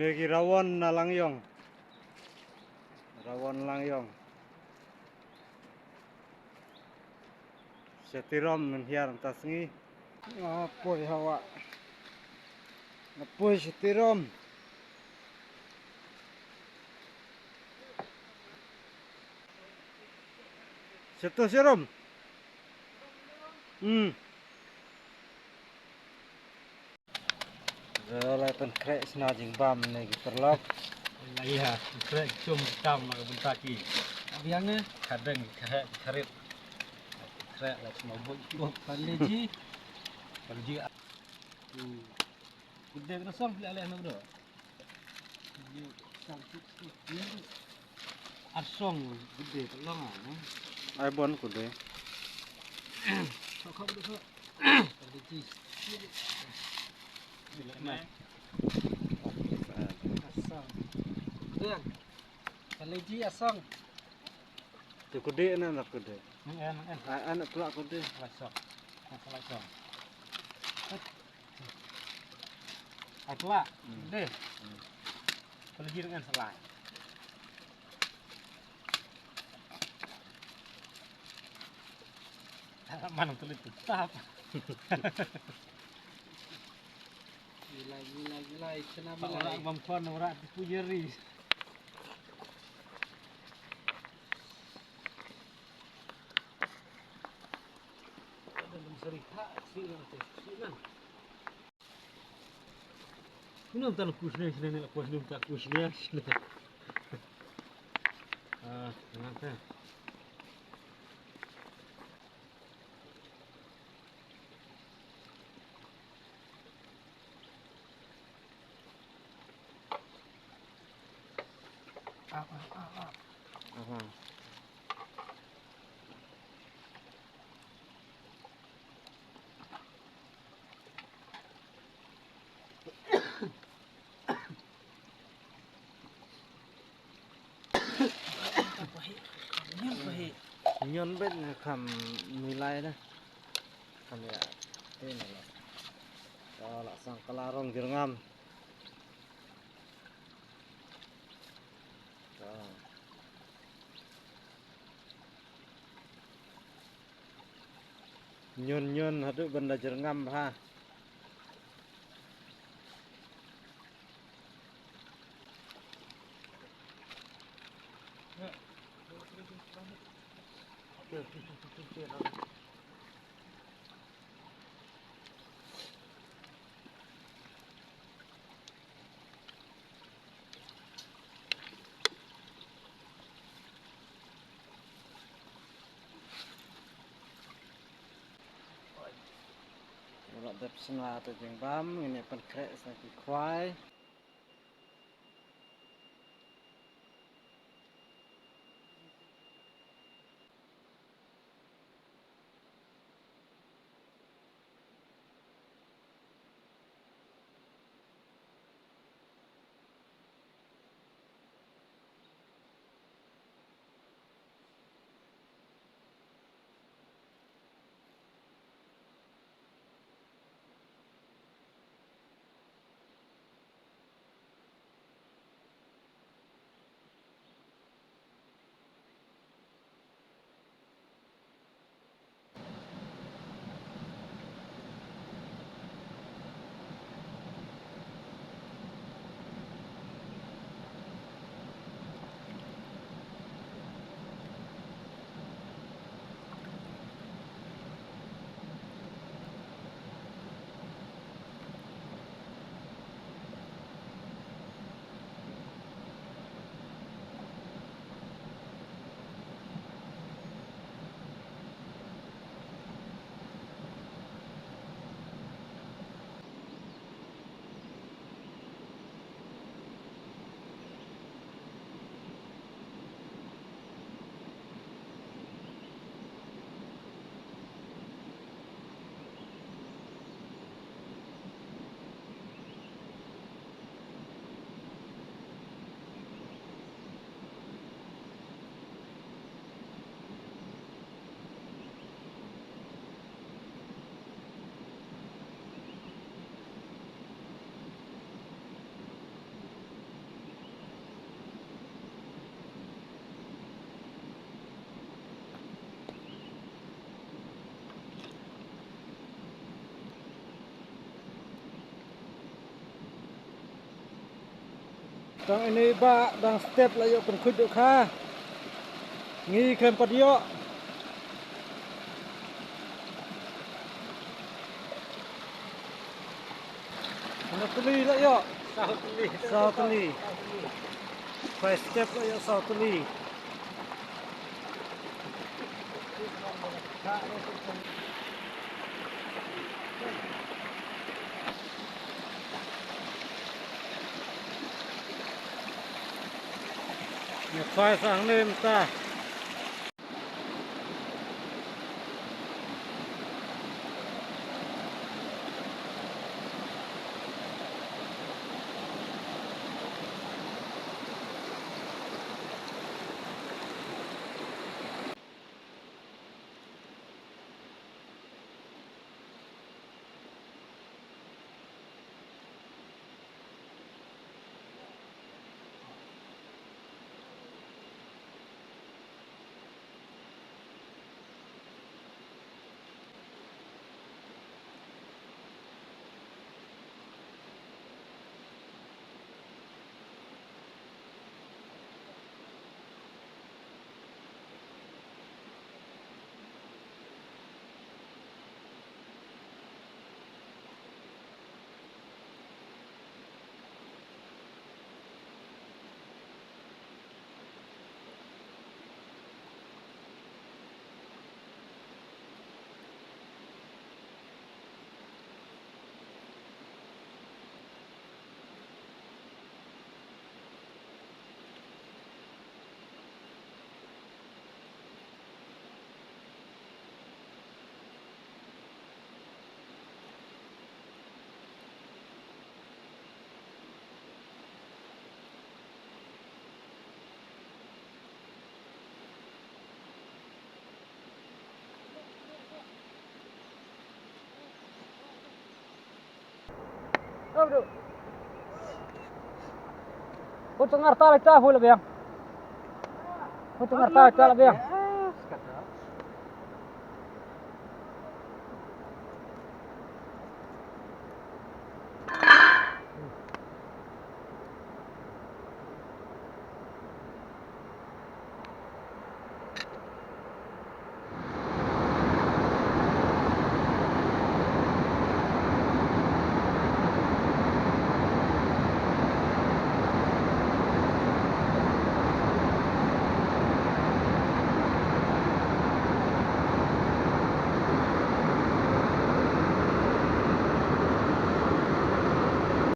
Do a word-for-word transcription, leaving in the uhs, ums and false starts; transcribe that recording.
Megi rawon na Langiong. Rawon Langiong. Shatirom mynhiar mynta sngi. Nga poi hawa. Nga poi shatirom. Shatirom. Hmm. Lai pynkhreh shna jingbam ne ki paralok. Lai pynkhreh jum tam la ka bynta ki. Biang ne? Khadeng khreh kharit. Khreh la shna buit buit. Paleji. Paleji. Hmm. Gede kena song pila leh na bro. Arsong gede ka long ah. Ai bon kude. Sok sok sok. Paleji. Asong. Dang. Paleji asong. Tu kude na na kude. Nang en nang en. Ai an pula kude. Lasok. Lasok lasok. Ai pula. Hmm. Deh. Hmm. Paleji nang en salai. Mana tulis tetap. Gila gila gila. Ichana ora bam kon ora tu pujeri. Minum tan kuis ni sini ni kuis ni tak kuis ni sini. Ah, ngata. Nyon bet na kam milai na. Kam ya. Ini lah. Kalau sang kalarong jerngam. Nyon nyon haduh ban da jerngam bha. Ngi la dep shna te jingbam, ngin ïa pynkhreh sa ki khwai. Dang ine ba dang step la ïoh pynkhuid dohkha. Ngi khlem pat ïoh. Hynriew tylli la ïoh. Saw tylli. Saw tylli. Five step la ïoh saw tylli. Ngi phai sa hangne mynta. Put tngar ta ta hu la biang. Put tngar ta ta la biang.